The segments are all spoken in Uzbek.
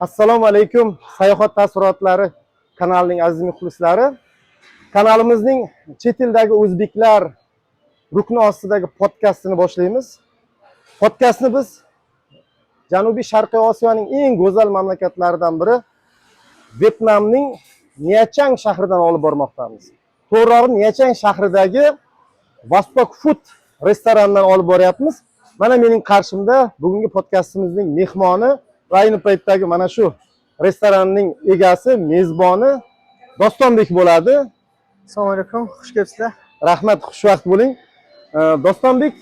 Assalomu alaykum, Sayohat taassurotlari kanalining aziz muxlislari. Kanalimizning chet eldagi o'zbeklar rukni ostidagi podkastini boshlaymiz. Podkastni biz Janubiy Sharqiy Osiyoning eng go'zal mamlakatlaridan biri Vyetnamning Nyachang shahridan olib bormoqdamiz. To'g'rirog'i, Nyachang shahridagi Vostok Food restoranidan olib boryapmiz. Mana mening qarshimda bugungi podkastimizning mehmoni va ayni paytdagi mana shu restoranning egasi, mezboni Dostonbek bo'ladi. Assalomu alaykum, xush kelibsizlar. Rahmat, xushvaqt bo'ling. Dostonbek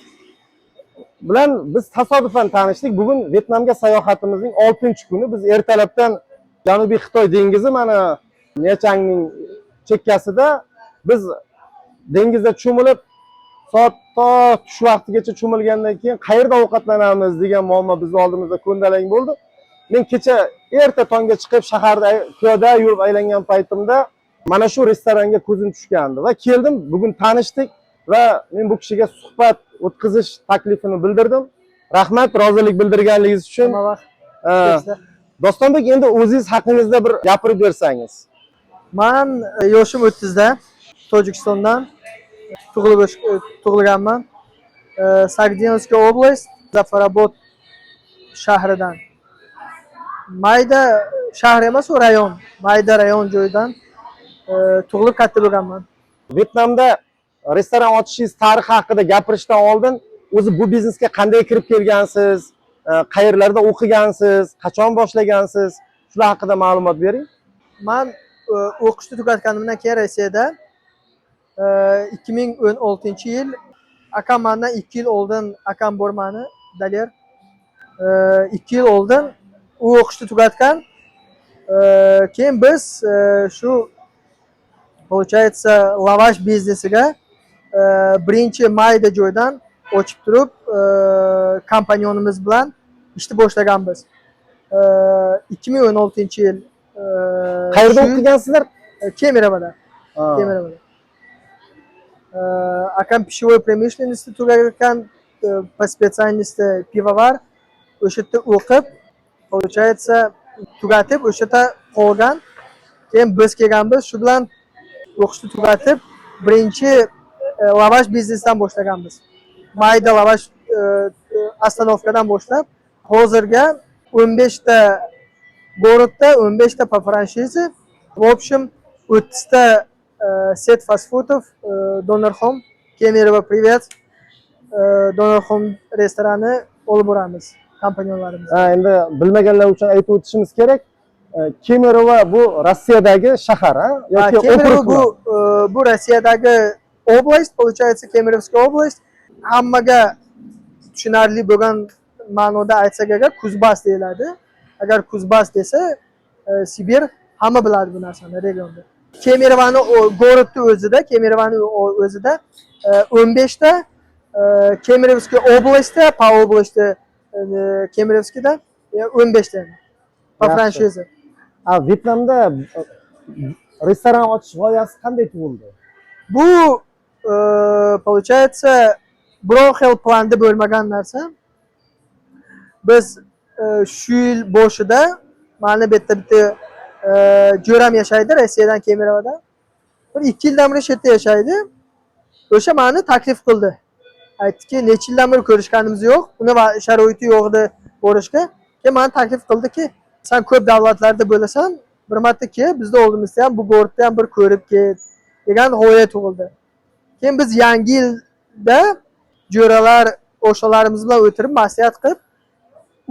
bilan biz tasodifan tanishdik. Bugun Vyetnamga sayohatimizning 6-kuni. Biz ertalabdan Janubiy Xitoy dengizi, mana Nyachangning chekkasida biz dengizda cho'milib, soat to tush vaqtigacha cho'milgandan keyin qayerda ovqatlanamiz degan muammo bizni oldimizda ko'ndalang bo'ldi. Men kecha erta tongga chiqib, shaharda piyoda yurib aylangan paytimda mana shu restoranga ko'zim tushgandi va keldim. Bugun tanishdik va men bu kishiga suhbat o'tkazish taklifini bildirdim. Rahmat rozilik bildirganligingiz uchun. Hamma vaqt kelibsizlar. Dostonbek, endi o'zingiz haqingizda bir gapirib bersangiz. Man yoshim 30da, Tojikistondan tug'ilganman. Согдианская область, Zafarobod shahridan. Mayda shahar emas, u rayon. Mayda rayon joyidan tug'ilib katta bo'lganman. Vyetnamda restoran ochishingiz tarixi haqida gapirishdan oldin o'zi bu biznesga qanday kirib kelgansiz, qayerlarda o'qigansiz, qachon boshlagansiz, shular haqida ma'lumot bering. Man o'qishni tugatganimdan keyin Rossiyada 2016 yil, akam mandan 2 yil oldin, akam bor mani, Daler. 2 yil oldin u o'qishni tugatgan. Keyin biz shu, получается, lavash biznesiga birinchi mayda joydan ochib turib, компаньон imiz bilan ishni boshlaganmiz. 2016 yil Qayerda shu yil- o'qigansizlar? Kemerovoda. Ha. Kemerovoda. Akam пищевой промышленность tugatgan, по специальности пивовар. O'sha yerda o'qib, получается, tugatib, o'sha yerda qolgan. Keyin biz kelganmiz, shu bilan o'qishni tugatib, birinchi lavash biznesdan boshlaganmiz. Mayda lavash остановка dan boshlab, hozirga 15 ta город da, 15 ta по франшизе. В общем, 30 ta сеть фастфудов Doner Home, Kemerovo, привет. Doner Home restorani olib boramiz компаньон larimiz. Ha, endi bilmaganlar uchun aytib o'tishimiz kerak. Kemerovo bu Rossiyadagi shahar, ha? Ha, Yoki Kemerovo okrugmi? bu Rossiyadagi область, получается, Кемеровская область. Hammaga tushunarli bo'lgan ma'noda aytsak agar, Kuzbas deyiladi. Agar Kuzbas desa, Sibir, hamma biladi bu narsani regionda. Kemerovani город ni o'zida, Kemerovani o'zida 15 ta, Кемеровский область da, по области Кемеровский da 15 ta по Yaxshi. франшизе. A, Vyetnamda restoran ochish g'oyasi qanday tug'ildi? Bu получается, biror xil planda bo'lmagan narsa. Biz shu yil boshida mani bu yerda bitta jo'ram yashaydi Rossiyadan, Kemerovoda. Bir 2 yildan beri shu yerda yashaydi. O'sha mani taklif qildi. Aytdiki, necha yildan beri ko'rishganimiz yo'q. Uni sharoiti yo'q edi borishga. Keyin mani taklif qildiki, sen ko'p davlatlarda bo'lasan, bir marta kel, bizni oldimizda ham, bu город da ham bir ko'rib ket degan g'oya tug'ildi. Keyin biz yangi yilda jo'ralar, o'shalarimiz bilan o'tirib maslahat qilib,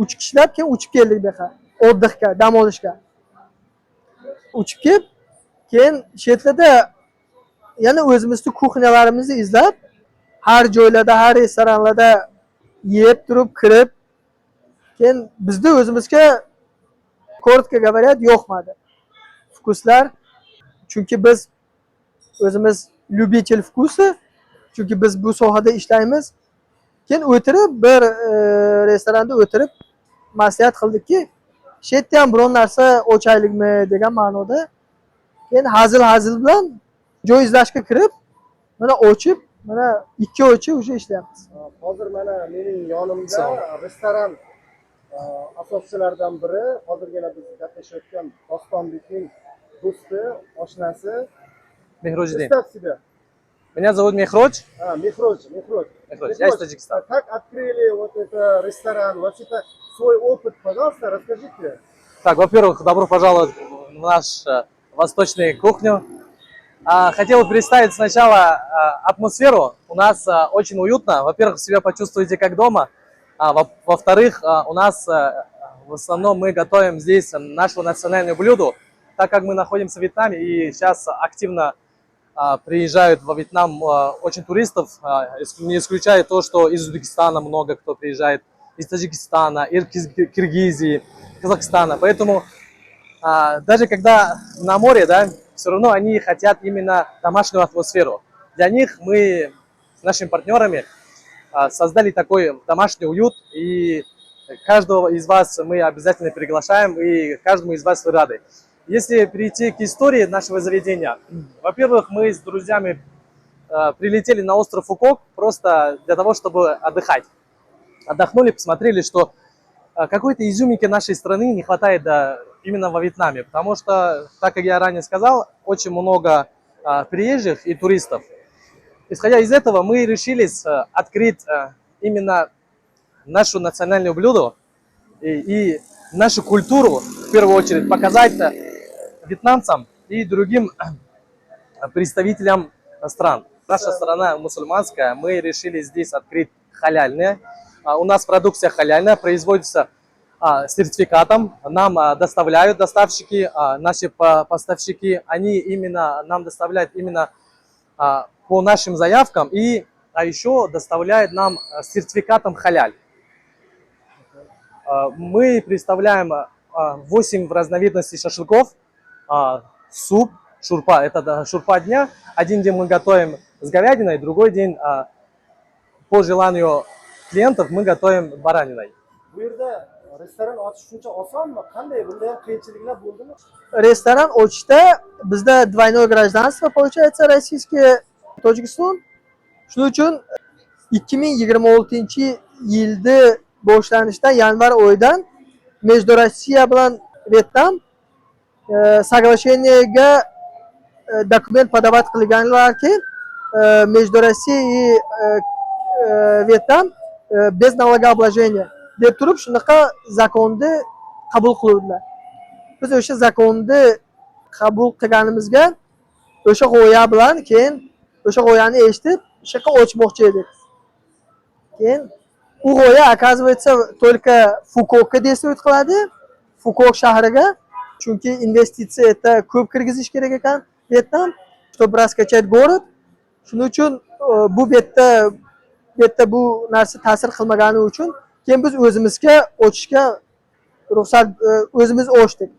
uch kishilab keyin uchib keldik bu yoqqa. Отдых ga, dam olishga. Uchib kelib, keyin shu yerlarda yana o'zimizni кухня larimizni izlab, har joylarda, har restoranlarda yeb turib, kirib, keyin bizni o'zimizga, коротко говоря, yoqmadi вкус lar. Chunki biz o'zimiz любитель вкуса, chunki biz bu sohada ishlaymiz. Keyin o'tirib, bir restoranda o'tirib maslahat qildikki, shu yerda ham biron narsa ochaylikmi degan ma'noda. Keyin hazil hazil bilan joy izlashga kirib, mana ochib, mana 2 oycha уже ishlayapmiz. Hozir mana mening yonimda restoran Asoschilaridan biri, hozirgina biz gaplashayotgan Dostonbekning do'sti, oshnasi. Мехроджидин. Представь себя. Меня зовут Мехродж. А, Мехродж, Мехродж. Мехродж, я из Таджикистана. А как открыли вот это ресторан? Вообще-то свой опыт, пожалуйста, расскажите. Так, во-первых, добро пожаловать в наш восточную кухню. Хотел бы представить сначала атмосферу. У нас очень уютно. Во-первых, себя почувствуете как дома. А во-вторых, у нас в основном мы готовим здесь наше национальное блюдо. Так как мы находимся в Вьетнаме и сейчас активно приезжают во Вьетнам очень туристов, не исключая то, что из Узбекистана много кто приезжает, из Таджикистана, из Киргизии, Казахстана. Поэтому даже когда на море, да, все равно они хотят именно домашнюю атмосферу. Для них мы с нашими партнерами создали такой домашний уют, и каждого из вас мы обязательно приглашаем, и каждому из вас вы рады. Если перейти к истории нашего заведения, во-первых, мы с друзьями прилетели на остров Фукок просто для того, чтобы отдыхать. Отдохнули, посмотрели, что какой-то изюминки нашей страны не хватает, да, именно во Вьетнаме, потому что, так как я ранее сказал, очень много приезжих и туристов. Исходя из этого, мы решили открыть именно нашу национальное блюдо и нашу культуру, в первую очередь, показать вьетнамцам и другим представителям стран. Наша страна мусульманская, мы решили здесь открыть халяльное. У нас продукция халяльная, производится сертификатом, нам доставляют доставщики, наши поставщики, они именно нам доставляют именно по нашим заявкам и еще доставляют нам сертификатом халяль. Мы представляем 8 разновидностей шашлыков, суп, шурпа, это, да, шурпа дня. Один день мы готовим с говядиной, другой день по желанию клиентов мы готовим бараниной. Bu yerda restoran ochish shuncha osonmi? Qanday? Bunda ham qiyinchiliklar bo'ldimi? Restoran ochishda bizda двойное гражданство получается, российский, Tojikiston. Shuning uchun 2026 yilni boshlanishidan, yanvar oyidan между Rossiya bilan Vyetnam соглашение ga документ подавать qilganlarki, между Россией и Vyetnam без налогообложения deb turib, shunaqa закон ni qabul qiluvdilar. Biz o'sha закон ni qabul qilganimizga o'sha g'oya bilan, keyin o'sha g'oyani eshitib, o'sha yoqqa ochmoqchi edik. Keyin u g'oya, оказывается, только Fukokka действовать qiladi, Fukok shahriga, chunki investitsiya это ko'p kirgizish kerak ekan Vyetnam, чтобы раскачать город. Shuning uchun bu yerda bu narsa ta'sir qilmagani uchun keyin biz o'zimizga ochishga ruxsat, o'zimiz ochdik.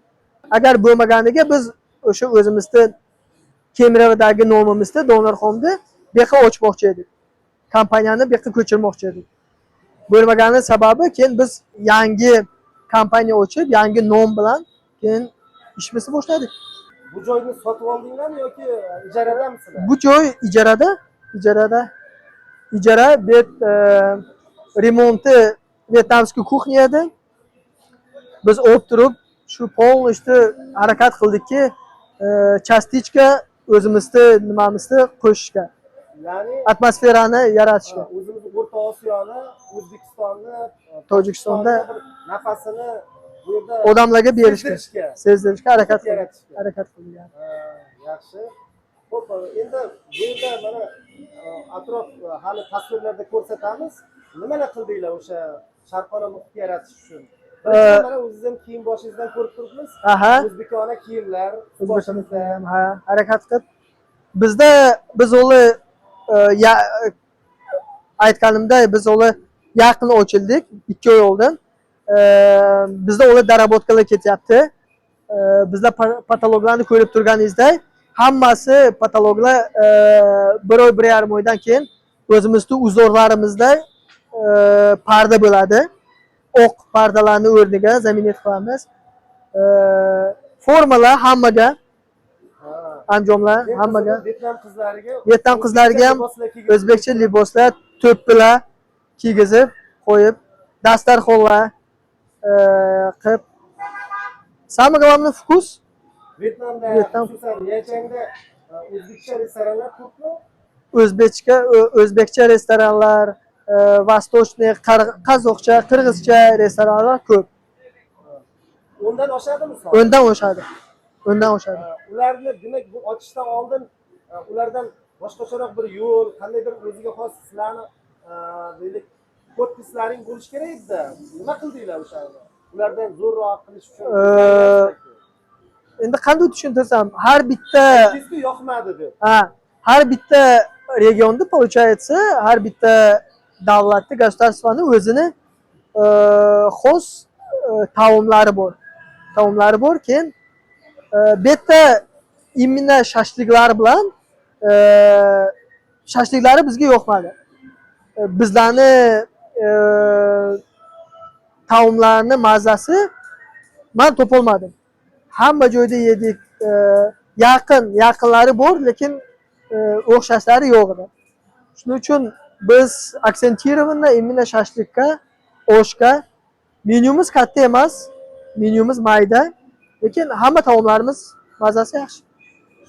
Agar bo'lmaganiga biz o'sha o'zimizni Kemerovodagi nomimizda donorxonda bu yoqqa ochmoqchi edik. Kompaniyani bu yoqqa ko'chirmoqchi edik. Bo'lmagani sababi keyin biz yangi kompaniya ochib, yangi nom bilan keyin ishimizni boshladik. Bu joyni sotib oldinglarmi yoki ijaradamisizlar? Bu joy ijarada, ijarada. Ijara bet remonti вьетнамский кухня edi. Biz olib turib shu полностью harakat qildikki, частичка o'zimizni nimamizni qo'shishga, Ya'ni atmosferani yaratishga. O'zimiz O'rta Osiyoni, O'zbekistonni, Tojikistonda bir nafasini bu yerda odamlarga berishga, sezdirishga, sezdirishga harakat qildik. yaratishga. Harakat qildik. Ha, yaxshi. Xo'p, endi bu yerda mana atrof hali tasvirlarda ko'rsatamiz. Nimalar qildinglar o'sha sharqona muhit yaratish uchun? Birinchidan, mana o'zingiz ham kiyim boshingizdan ko'rib turibmiz. O'zbekona kiyimlar, O'zbekistonda ham, ha, harakat qilib. Bizda biz uli aytganimda, biz uli yaqin ochildik, 2 oy oldin. Bizda uli доработка lar ketyapti. Bizlar потолок larni ko'rib turganingizdek, hammasi потолок lar bir oy, 1,5 oydan keyin o'zimizni узор larimizda parda bo'ladi. Oq pardalarni o'rniga заменить qilamiz. Formalar hammaga, anjomlar Men hammaga. qizig'i Vyetnam qizlariga Vyetnam qizlariga ham liboslar kiygizib- o'zbekcha liboslar, to'ppilar kiygizib qo'yib, dasturxonlar. qilib. Самое главное, вкус. Vyetnamda, Vyetnam. xususan Nyachangda o'zbekcha restoranlar ko'pmi? O'zbekcha restoranlar, восточный, qozoqcha, qirg'izcha restoranlar ko'p. 10 dan oshadimi son? 10 dan oshadi. 10 dan oshadi. Ularni, demak, bu ochishdan oldin ulardan boshqacharoq bir yo'l, qandaydir o'ziga xos sizlarni deylik, подпись laring bo'lishi kerak edi. Nima qildinglar o'shani? Ulardan zo'rroq qilish uchun. Endi qanday tushuntirsam, har bitta Aytdingizku, yoqmadi deb. Ha, har bitta regionda, получается, har bitta davlatni, государство ni o'zini xos taomlari bor. Taomlari bor, keyin bu yerda именно shashliklar bilan shashliklari bizga yoqmadi. Bizlarni taomlarni mazasi man topolmadim. Hamma joyda yedik. Yaqin, yaqinlari bor, lekin o'xshashlari yo'q edi. Shuning uchun biz акцентированно именно shashlikka, oshga. Menyumiz katta emas, menyumiz mayda, lekin hamma taomlarimiz mazasi yaxshi.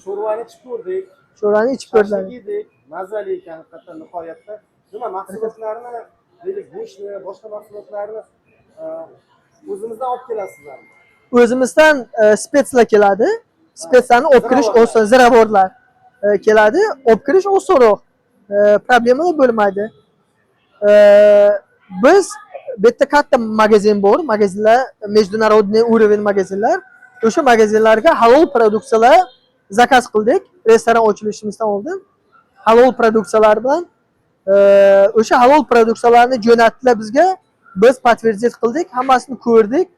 Sho'rvani ichib ko'rdik. Sho'rani ichib ko'rdilar. Shashlik yedik. Mazali ekan haqiqatdan, nihoyatda. Nima mahsulotlarni, deylik, go'shtni, boshqa mahsulotlarni o'zimizdan olib kelasizlarmi? O'zimizdan специя lar keladi. Специя larni olib kirish Ziravorlar. Oson, ziravorlar keladi. Olib kirish osonroq. Problemalar bo'lmaydi. Biz bu yerda katta magazin bor, magazinlar международный уровень magazinlar. O'sha magazinlarga halol produksiyalar заказ qildik. Restoran ochilishimizdan oldin halol produksiyalar bilan o'sha halol produksiyalarni jo'natdilar bizga. Biz подтвердить qildik, hammasini ko'rdik.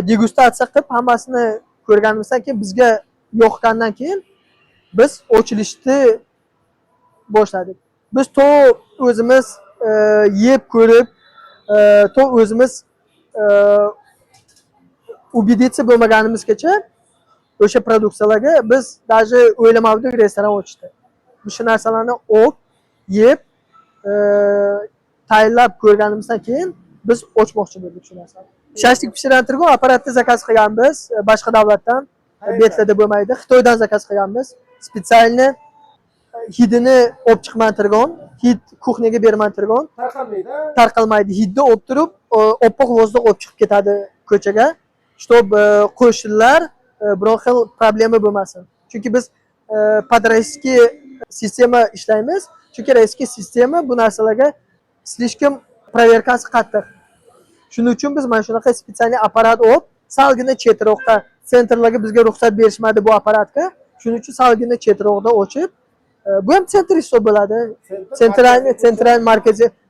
Degustatsiya qilib, hammasini ko'rganimizdan keyin, bizga yoqqandan keyin biz ochilishni boshladik. Biz to o'zimiz yeb ko'rib, to o'zimiz убедиться bo'lmaganimizgacha o'sha produksiyalarga biz даже o'ylamavdik restoran ochishni. Shu narsalarni olib, yeb, tayinlab ko'rganimizdan keyin biz ochmoqchi bo'ldik shu narsani. Shashlik pishiradigan apparatni заказ qilganmiz boshqa davlatdan. Qayerdan? Betlarda bo'lmaydi. Xitoydan заказ qilganmiz. Специально hidini olib chiqmantirgan, hid кухня ga bermantirgan, Tarqalmaydi. Tarqalmaydi. Hidni olib turib, oppoq воздух olib chiqib ketadi ko'chaga, чтобы qo'shnilar biror xil problema bo'lmasin. Chunki biz под российский система ishlaymiz. Chunki российский система bu narsalarga слишком проверка si qattiq. Shuning uchun biz mana shunaqa специальный apparat olib, salgina chetroqda, центр larga bizga ruxsat berishmadi bu apparatga. Shuning uchun salgina chetroqda ochib, bu ham центр hisob bo'ladi. Центральный, центральный,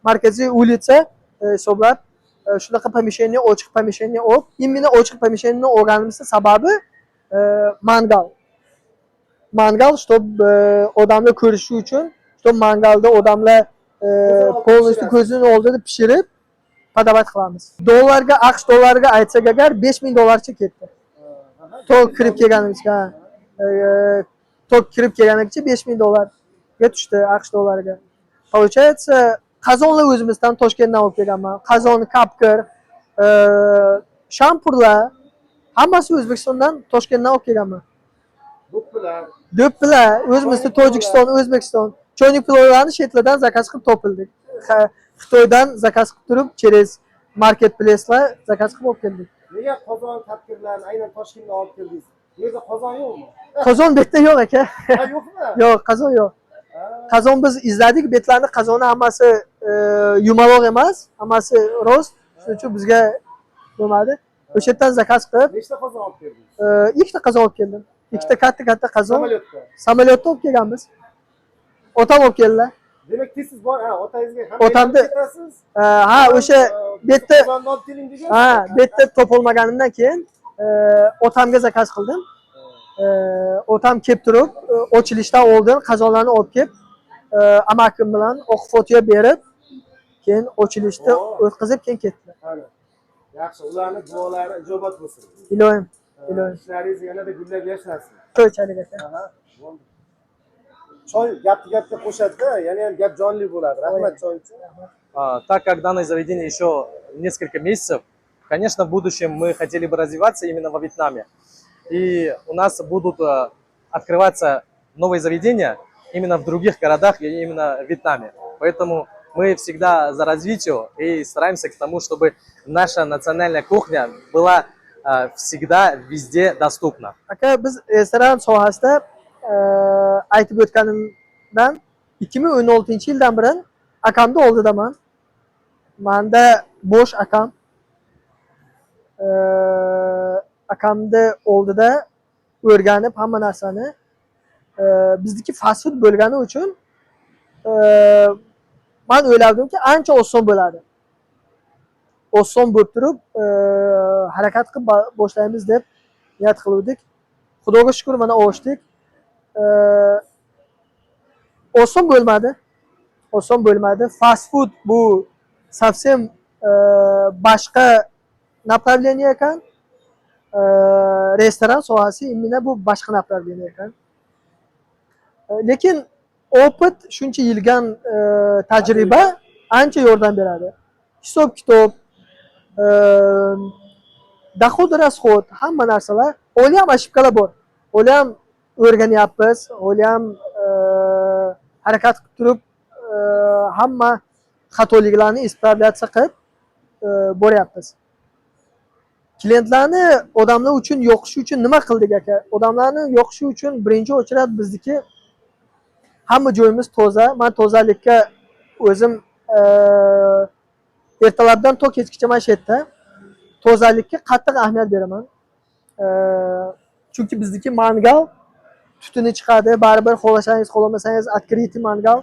markaziy улица hisoblab, shunaqa помещение, ochiq помещение olib, именно ochiq помещение ni olganimizni sababi mangal. Mangal, чтобы odamlar ko'rishi uchun, чтобы mangalda odamlar Ko'zini oldida полностью pishirasiz. Ko'zini oldida pishirib подавать qilamiz. Dollarga, AQSh dollariga aytsak agar, 5000 dollarcha ketdi. To'liq kirib kelganimizga. To'liq kirib kelganicha 5000 dollarga tushdi AQSh dollariga. Получается, qozonlar o'zimizdan, Toshkentdan olib kelganman. Qozon, kapkir, shampurlar hammasi O'zbekistondan, Toshkentdan olib kelganman. Do'ppilar. Do'ppilar o'zimizda Choynak. Tojikiston, O'zbekiston. Choynak pilovlarni chetlardan заказ qilib topildik. Xitoydan заказ qilib turib, через marketplacelar заказ qilib olib keldik. Nega qozon, kapkirlarni aynan Toshkentdan olib keldingiz? Bu yerda qozon yo'qmi? Qozon bu yerda yo'q, aka. Ha, yo'qmi? Yo'q, qozon yo'q. Ha. Qozon biz izladik, betlarni qozoni hammasi yumaloq emas, hammasi rost. Shuning uchun bizga bo'lmadi. O'sha yerdan заказ qilib, Nechta qozon olib keldingiz? Ikkita qozon olib keldim. Ikkita katta-katta qozon. Samolyotda. Samolyotda olib kelganmiz. Otam olib keldilar. Demak, tez bor, ha, otangizga ham Otamda- ketasiz. Ha, o'sha bu yerda qozonni olib keling degan. Ha, bu yerda topolmaganimdan keyin otamga заказ qildim. Otam kelib turib, ochilishdan oldin qozonlarni olib kelib, amakim bilan o'qib fotiha berib, keyin ochilishni Oo. o'tkazib, keyin ketdilar. Qani. Yaxshi, ularni duolari ijobat bo'lsin. Iloyim, iloyim. Ishlaringiz yanada gullab yashnasin. Choy ichaylik, aka. Aha, bo'ldi. Choy gapni gapga qo'shadi-da, yana ham gap jonli bo'ladi. Rahmat choy uchun. Так как данное заведение еще несколько месяцев, Конечно, в будущем мы хотели бы развиваться именно во Вьетнаме. И у нас будут открываться новые заведения именно в других городах и именно в Вьетнаме. Поэтому мы всегда за развитие и стараемся к тому, чтобы наша национальная кухня была всегда везде доступна. Aka, biz restoran sohasida aytib o'tganimdan 2016 yildan beri akamni oldidaman. Manda bo'sh akam. Akamni oldida o'rganib hamma narsani, bizniki fast food bo'lgani uchun man o'ylardimki, ancha oson bo'ladi. Oson bo'lib turib, harakat qilib boshlaymiz deb niyat qiluvdik. Xudoga shukur, mana ochdik. Oson bo'lmadi. Oson bo'lmadi. Fast food bu совсем boshqa направление ekan. Restoran sohasi именно bu boshqa направление ekan. Lekin опыт, shuncha yilgan tajriba ancha yordam beradi. Hisob kitob, доход, расход, hamma narsalar. Hali ham ошибка lar bor. Hali ham o'rganyapmiz, hali ham harakat qilib turib, hamma xatoliklarni исправляться qilib boryapmiz. Клиент larni, odamlar uchun yoqishi uchun nima qildik, aka? Odamlarni yoqishi uchun birinchi очередь bizniki hamma joyimiz toza. Man tozalikka o'zim ertalabdan to kechgacha mana shu yerda tozalikka qattiq ahamiyat beraman. Chunki bizniki mangal tutuni chiqadi, baribir xohlasangiz, xohlamasangiz, открытый mangal.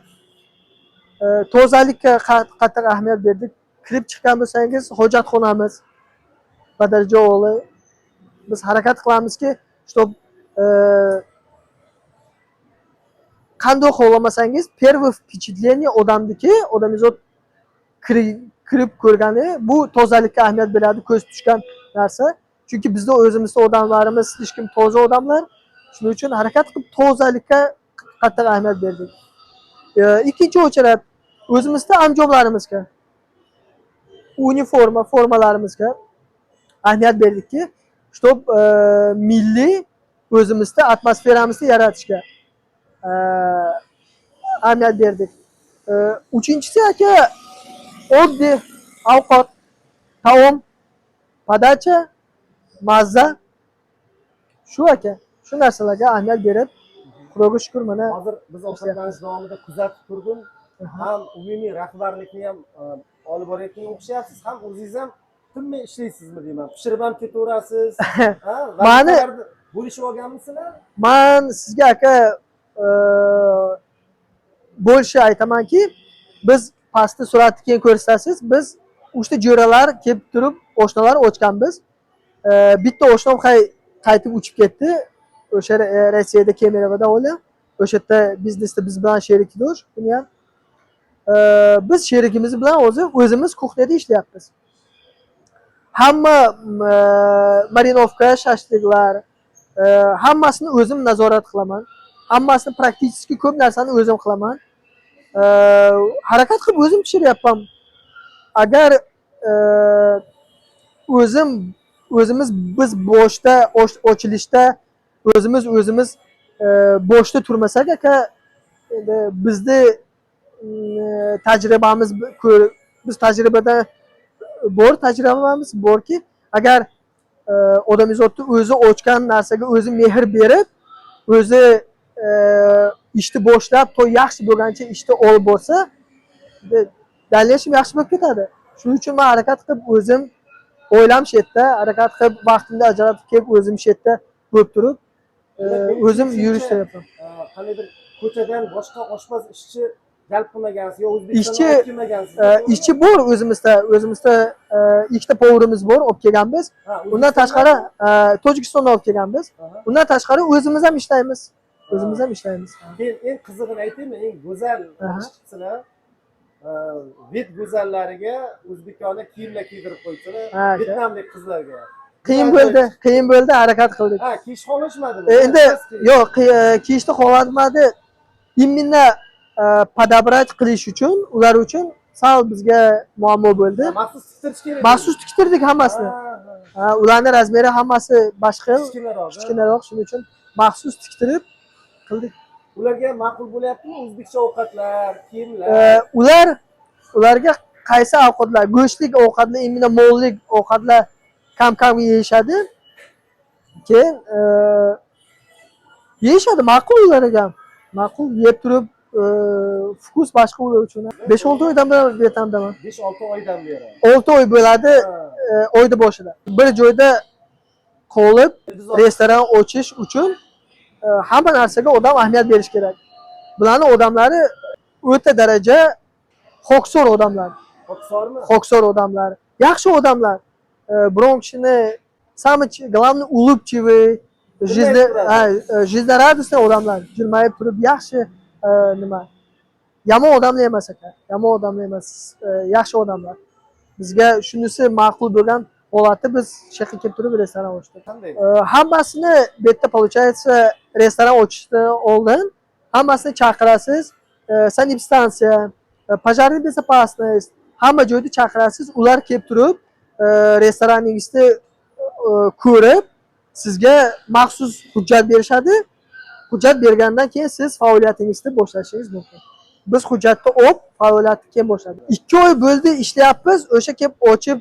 Tozalikka qattiq ahamiyat berdik. Kirib chiqqan bo'lsangiz, hojatxonamiz badarajа oliy. Biz harakat qilamizki, чтоб qanday xohlamasangiz, первое впечатление odamniki, odamzod kirib ko'rgani bu tozalikka ahamiyat beradi, ko'z tushgan narsa. Chunki bizda o'zimizda odamlarimiz слишком toza odamlar. Shuning uchun harakat qilib tozalikka qattiq ahamiyat berdik. Ikkinchi очередь o'zimizda anjomlarimizga, uniforma, formalarimizga ahamiyat berdikki, чтоб milliy o'zimizda atmosferamizni yaratishga ahamiyat berdik. Uchinchisi, aka, oddiy ovqat, taom, подача, mazza. Shu, aka, shu narsalarga ahamiyat berib, Xudoga shukur, mana. Hozir biz ovqatlanish davomida kuzatib turdim. Ham umumiy rahbarlikni ham olib borayotganga o'xshayapsiz, ham o'zingiz ham tinmay ishlaysizmi deyman. Pishirib ham ketaverasiz. Ha, vazifalarni bo'lishib olganmisizlar? Man sizga, aka, больше aytamanki, biz pastda suratni keyin ko'rsatasiz. Biz uchta jo'ralar kelib turib, oshnalar ochganmiz. Bitta oshnam qaytib uchib ketdi. O'sha Rossiyada, Kemerovoda o'li. O'sha yerda biznesda biz bilan sherikdosh buni ham. Biz sherigimiz bilan o'zi o'zimiz кухня da ishlayapmiz. Hamma мариновка, shashliklar, hammasini o'zim nazorat qilaman. Hammasini, практически ko'p narsani o'zim qilaman. Harakat qilib o'zim pishiryapman. Agar o'zim o'zimiz biz boshda ochilishda o'zimiz o'zimiz boshda turmasak, aka, endi bizni tajribamiz biz tajribada bor, tajribamiz borki, agar odamzodni o'zi ochgan narsaga o'zi mehr berib, o'zi ishni boshlab to yaxshi bo'lgancha ishni olib borsa, дальнейшем yaxshi bo'lib ketadi. Shuning uchun man harakat qilib o'zim oilam shu yerda, harakat qilib vaqtimni ajratib kelib o'zim shu yerda bo'lib turib, o'zim yurishtiryapman. Qandaydir ko'chadan boshqa oshpaz, ishchi jalb qilmagansiz yo O'zbekistondan olib kelmagansiz? Ishchi bor o'zimizda, ikkita повар imiz bor, olib kelganmiz. Ha, Undan O'zbekistondan? tashqari Tojikistondan olib kelganmiz. Undan tashqari o'zimiz ham ishlaymiz. O'zimiz ham ishlaymiz. Keyin eng qizig'ini aytaymi, eng go'zal Aha. ish qilibsizlar. Vet go'zallariga o'zbekona kiyimlar kiydirib qo'yibsizlar. Ha, aka. Vyetnamlik qizlarga. Qiyin bo'ldi, qiyin bo'ldi, harakat qildik. Ha, kiyish xohlashmadimi? Endi Rost qiyin. yo'q, kiyishni xohlamadi. Именно подобрать qilish uchun, ular uchun. Sal bizga muammo bo'ldi. Maxsus tiktirish kerak. Maxsus tiktirdik hammasini. Ha, ularni размер i hammasi boshqa xil, Kichkinaroq. Kichkinaroq, shuning uchun maxsus tiktirib qildik. Ularga ma'qul bo'lyaptimi o'zbekcha ovqatlar, kiyimlar? Ularga qaysi ovqatlar, go'shtlik ovqatlar, именно mollik ovqatlar kam kam yeyishadi. Keyin yeyishadi, ma'qul ularga ham. Ma'qul yeb turib, вкус boshqa ular uchun. 5-6 oydan beri Vyetnamdaman. 5-6 oydan beri. 6 oy bo'ladi, oyni boshida. Bir joyda qolib restoran ochish uchun hamma narsaga odam ahamiyat berish kerak. Bularni odamlari o'ta daraja xokisor odamlar. Xokisormi? Xokisor odamlar, yaxshi odamlar. Biron kishini, самый главный, улыбчивый, жизнь, turadi. Ha, жизнерадостный odamlar. Jilmayib turib yaxshi, nima? Yomon odamlar emas ekan. Yomon odamlar emas, yaxshi odamlar. Bizga shunisi ma'qul bo'lgan holatda biz shu yoqqa kelib turib restoran ochdik. Qanday? Hammasini bu yerda, получается, restoran ochishdan oldin hammasini chaqirasiz. Санэпидстанция, пожарный безопасность, hamma joyda chaqirasiz. Ular kelib turib, restoraningizni ko'rib, sizga maxsus hujjat berishadi. Hujjat bergandan keyin siz faoliyatingizni boshlashingiz mumkin. Biz hujjatni olib, faoliyatni keyin boshladik. 2 oy bo'ldi ishlayapmiz. O'sha kelib ochib,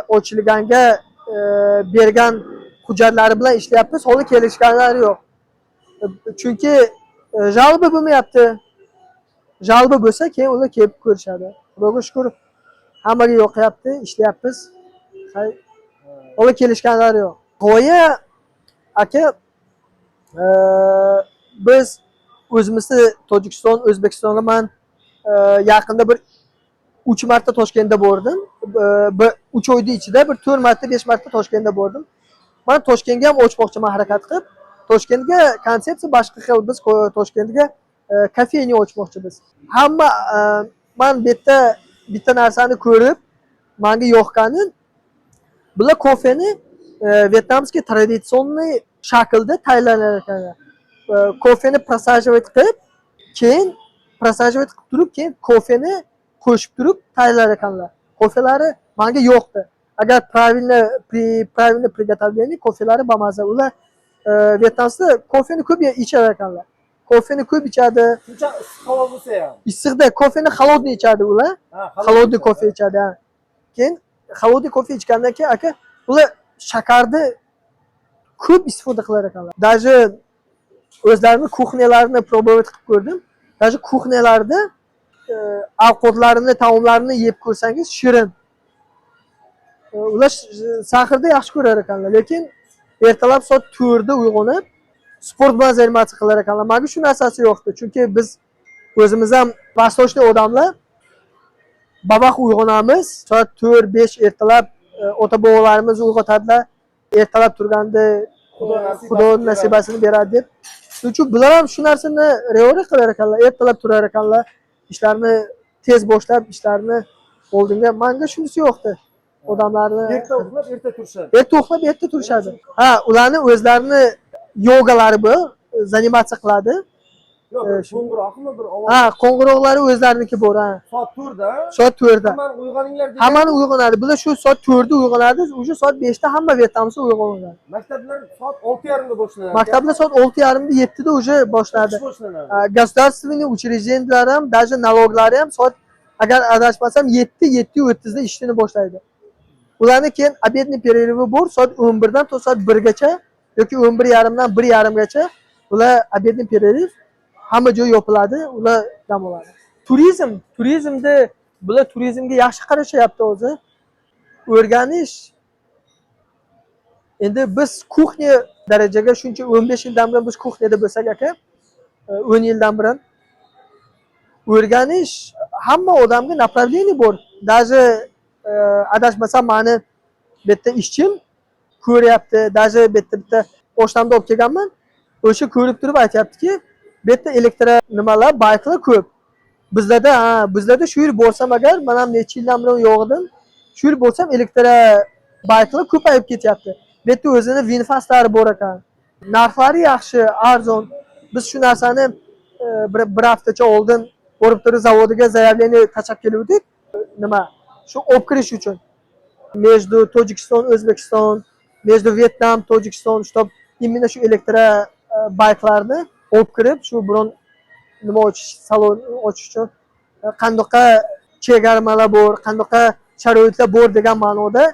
ochilganga bergan hujjatlari bilan ishlayapmiz. Holi kelishganlari yo'q. Chunki жалоба bo'lmayapti. Жалоба bo'lsa, keyin ular kelib ko'rishadi. Xudoga shukur, hammaga yoqyapti, ishlayapmiz. Hay, holi kelishganlari yo'q. G'oya, aka, biz o'zimizni Tojikiston, O'zbekistonga man yaqinda bir 3 marta Toshkentda bordim. Bir 3 oyni ichida bir 4 marta, 5 marta Toshkentda bordim. Man Toshkentga ham ochmoqchiman harakat qilib. Toshkentga konsepsiya boshqa xil. Biz Toshkentga кофейня ochmoqchimiz. Hamma man bu yerda bitta narsani ko'rib, manga yoqqani, bular kofeni вьетнамский традиционный shaklda tayyorlanar ekan. Kofeni просаживать qilib, keyin просаживать qilib turib, keyin kofeni qo'shib turib tayyorlar ekanlar. Kofelari manga yoqdi. Agar правильно приготовление, kofelari bamaza. Ular Vyetnamda kofeni ko'p ichar ekanlar. Kofeni ko'p ichadi. Shuncha issiq havo bo'lsa ham. Issiqda kofeni холодный ichadi ular. Ha, Холодный kofe ichadi. Ha. Keyin холодный kofe ichgandan keyin, aka, ular shakarni ko'p istifoda qilar ekanlar. Даже o'zlarini кухня larini пробовать qilib ko'rdim. Даже кухня larda ovqatlarini, taomlarini yeb ko'rsangiz, shirin. Ular сахар ni yaxshi ko'rar ekanlar, lekin ertalab soat 4 da uyg'onib sport bilan заниматься qilar ekanlar. Menga shu narsasi yoqdi. Chunki biz o'zimiz ham восточный odamlar babaq uyg'onamiz. Soat 4-5 ertalab ota bobolarimiz uyg'otadilar. Ertalab turganda Xudo nasibasini Xudo beradi. Nasibasini beradi deb. Shuning uchun bular ham shu narsani rioya qilar ekanlar. Ertalab turar ekanlar. Ishlarni tez boshlab, ishlarni oldinga. Manga shunisi yoqdi. Odamlarni Erta uxlab, erta turishadi. Erta uxlab, erta turishadi. Ha, ularni o'zlarini yogalari bor, заниматься qiladi. Yo'q, bir qo'ng'iroqmi, bir ovoz. Ha, qo'ng'iroqlari o'zlariniki bor, ha. Soat 4 da. Soat 4 da. Hammani uyg'oninglar degan. Hammani uyg'onadi. Bular shu soat 4 da uyg'onadi, уже soat 5 da hamma vyetnamsi uyg'onadi. Maktablar soat 6:30 da boshlanadi. Maktablar soat 6:30 da, 7 da уже boshladi. Ish boshlanadi. Государственный учреждения lar ham, даже налог lari ham soat, agar adashmasam, 7, 7:30 da ishini boshlaydi. Ularni keyin обедный перерыв i bor, soat 11 dan to soat 1 gacha yoki 11:30 dan 1:30 gacha ular обедный перерыв, hamma joy yopiladi, ular dam oladi. Turizm, turizmda bular turizmga yaxshi qarashyapti o'zi. O'rganish, endi biz кухня darajaga shuncha 15 yildan buyon biz кухня da bo'lsak, aka, 10 yildan buyon o'rganish, hamma odamga направление bor. Даже adashmasam, mani bu yerda ishchim ko'ryapti, даже bu yerda bitta oshnamda olib kelganman. O'sha ko'rib turib aytyaptiki, bu yerda elektro nimalar, байк lar ko'p. Bizlarda, ha, bizlarda shu yil borsam agar, man ham necha yildan buyon yo'q edim. Shu yil borsam, elektro байк lar ko'payib ketyapti. Bu yerda o'zini VinFastlari bor ekan. Narxlari yaxshi, arzon. Biz shu narsani bir haftacha oldin borib turib zavodiga заявление tashlab keluvdik. Nima, shu olib kirish uchun между Tojikiston, O'zbekiston, между Vyetnam, Tojikiston, чтоб именно shu elektro bayklarni olib kirib, shu biron nima ochish, salon ochish uchun qandoqqa chegarmalar bor, qandoqqa sharoitlar bor degan ma'noda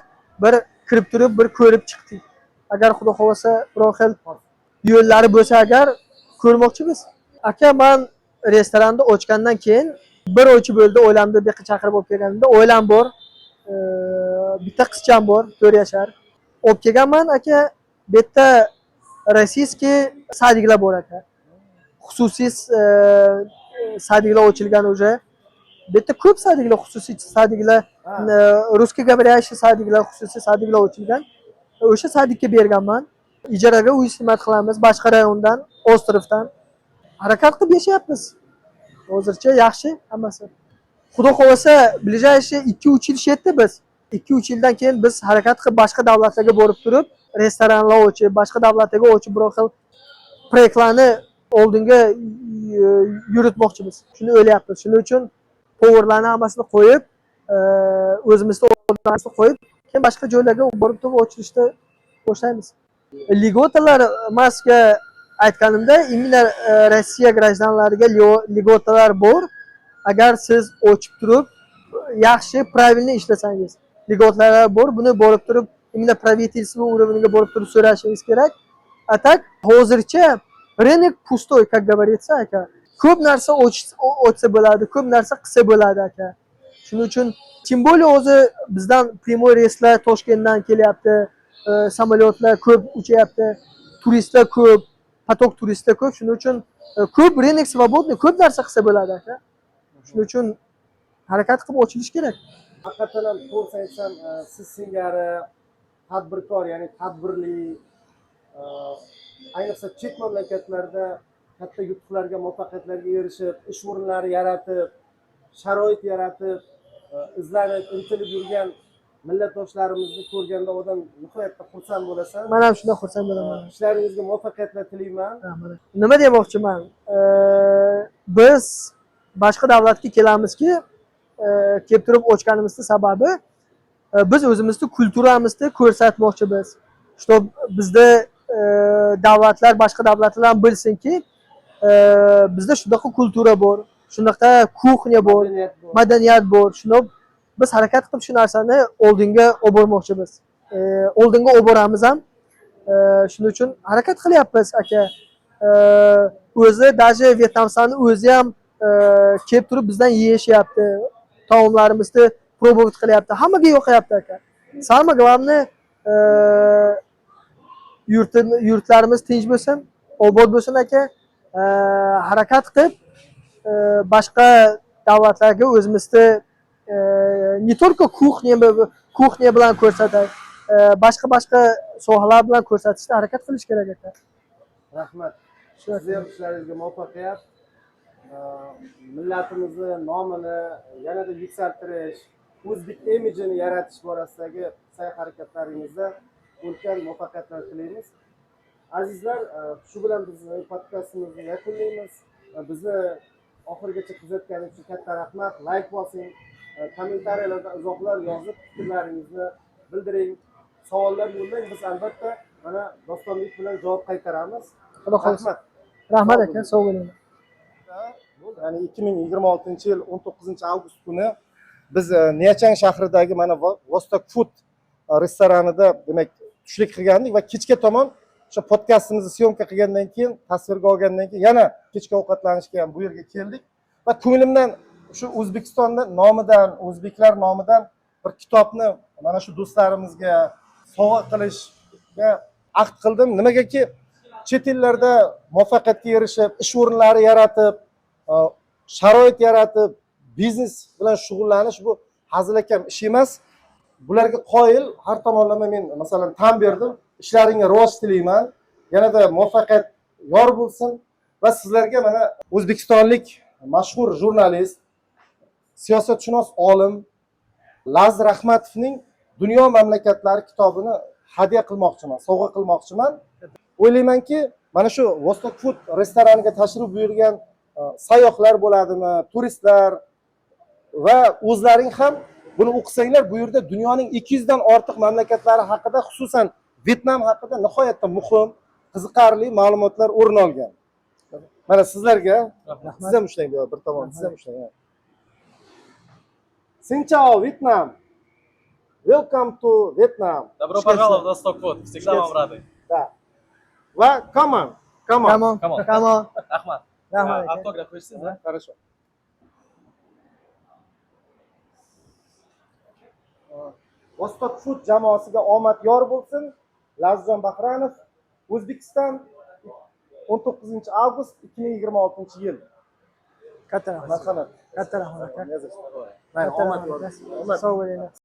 bir kirib turib, bir ko'rib chiqdik. Agar Xudo xohlasa, biror xil yo'llari bo'lsa agar, ko'rmoqchimiz. Aka, man restoranni ochgandan keyin bir oycha bo'ldi. Oilamni bu yoqqa chaqirib olib kelganimda, oilam bor, bitta qizcham bor, 4 yashar. Olib kelganman, aka. Bu yerda российский садик lar bor, aka, xususiy садик lar ochilgan уже. Bu yerda ko'p садик lar, xususiy садик lar, русскоговорящий садик lar, xususiy садик lar ochilgan. O'sha садик ka berganman. Ijaraga uy xizmat qilamiz boshqa rayondan, остров dan. Harakat qilib yashayapmiz. Hozircha yaxshi hammasi. Xudo xohlasa, ближайший 2-3 yil shu yerda biz. 2-3 yildan keyin biz harakat qilib boshqa davlatlarga borib turib, restoranlar ochib, boshqa davlatlarga ochib, biror xil proyektlarni oldinga yuritmoqchimiz. Shuni o'ylayapmiz. Shuning uchun повар larni hammasini qo'yib, o'zimizni odamlarni qo'yib, keyin boshqa joylarga borib turib ochilishni boshlaymiz. Льгота lar maska aytganimda, именно Rossiya граждан lariga льгота lar bor. Agar siz ochib turib, yaxshi, правильно ishlasangiz, льгота lar bor. Buni borib turib, именно правительство уровень ga borib turib so'rashingiz kerak. А так hozircha рынок пустой, как говорится, aka. Ko'p narsa ochsa bo'ladi, ko'p narsa qilsa bo'ladi, aka. Shuning uchun, тем более hozir bizdan прямой reyslar Toshkentdan kelyapti, samolyotlar ko'p uchayapti, turistlar ko'p, поток turistlar ko'p. Shuning uchun ko'p рынок свободный, ko'p narsa qilsa bo'ladi, aka. Shuning uchun harakat qilib ochilish kerak. Haqiqatdan ham, to'g'risini aytsam, siz singari tadbirkor, ya'ni tadbirli, ayniqsa chet mamlakatlarda katta yutuqlarga, muvaffaqiyatlarga erishib, ish o'rinlari yaratib, sharoit yaratib, izlanib, intilib yurgan millatdoshlarimizni ko'rganda odam nihoyatda xursand bo'lasan. Man ham shundan xursand bo'laman. Ishlaringizga muvaffaqiyatlar tilayman. Rahmat. Nima demoqchiman? Biz boshqa davlatga kelamizki, kelib turib ochganimizni sababi biz o'zimizni культура mizni ko'rsatmoqchimiz. Чтоб bizda davlatlar, boshqa davlatlar ham bilsinki, bizda shunaqa культура bor, shunaqa кухня bor, Madaniyat bor. Madaniyat bor. Shuni biz harakat qilib shu narsani oldinga olib bormoqchimiz. Oldinga olib boramiz ham. Shuning uchun harakat qilyapmiz, aka. O'zi даже vyetnamslarni o'zi ham kelib turib bizdan yeyishyapti. Taomlarimizni пробовать qilyapti. Hammaga yoqyapti, aka. Самое главное, yurtlarimiz tinch bo'lsin, obod bo'lsin, aka. Harakat qilib boshqa davlatlarga o'zimizni не только кухня bilan ko'rsatadi, boshqa boshqa sohalar bilan ko'rsatishga harakat qilish kerak, aka. Rahmat. Sizni ham ishlaringizga muvaffaqiyat. Millatimizni nomini yanada yuksaltirish, o'zbek imijini yaratish borasidagi sa'y harakatlaringizda ulkan muvaffaqiyatlar tilaymiz. Azizlar, shu bilan biz podkastimizni yakunlaymiz. Bizni oxirigacha kuzatganingiz uchun katta rahmat. Layk bosing, kommentariyalarda izohlar yozib, fikrlaringizni bildiring, savollar yo'llang. Biz albatta mana Dostonbek bilan javob qaytaramiz. Xudo xohlasa. Rahmat. Rahmat, aka, sog' bo'ling. Ya'ni 2026-yil 19 avgust kuni biz Nyachang shahridagi mana Vostok Food restoranida, demak, tushlik qilgandik va kechga tomon o'sha podkastimizni съёмка qilgandan keyin, tasvirga olgandan keyin yana kechki ovqatlanishga ham bu yerga keldik va ko'nglimdan shu O'zbekistonni nomidan, o'zbeklar nomidan bir kitobni mana shu do'stlarimizga sovg'a qilishga ahd qildim. Nimagaki, chet ellarda muvaffaqiyatga erishib, ish o'rinlari yaratib, sharoit yaratib, biznes bilan shug'ullanish bu hazilakam ish emas. Bularga qoyil, har tomonlama men, masalan, tan berdim. Ishlaringga rivoj tilayman, yanada muvaffaqiyat yor bo'lsin va sizlarga mana o'zbekistonlik mashhur jurnalist, siyosatshunos olim Laziz Rahmatovning "Dunyo mamlakatlari" kitobini hadya qilmoqchiman, sovg'a qilmoqchiman. O'ylaymanki, mana shu Vostok Food restoraniga tashrif buyurgan sayyohlar bo'ladimi, turistlar va o'zlaring ham Buni o'qisanglar, bu yerda dunyoning 200 dan ortiq mamlakatlari haqida, xususan Vyetnam haqida nihoyatda muhim, qiziqarli ma'lumotlar o'rin olgan. Mana sizlarga, siz ham ushlang bu yoq, bir tomon, siz ham ushlang. Ha. Xin chào Vietnam. Welcome to Vietnam. Добро пожаловать в Восток Фуд. Всегда вам рады. Да. Va come on. Come on. Come on. Come on. Come on. Rahmat. Rahmat aka. Автограф bersangiz, да? Хорошо. Vostok Food jamoasiga omad yor bo'lsin. Lazizjon Bahranov, O'zbekiston, 19 avgust 2026 yil. Katta rahmat. Marhamat. Katta rahmat aka. Mayli, Katta omad yor rahmat. bo'lsin. Omad. Sog' bo'linglar.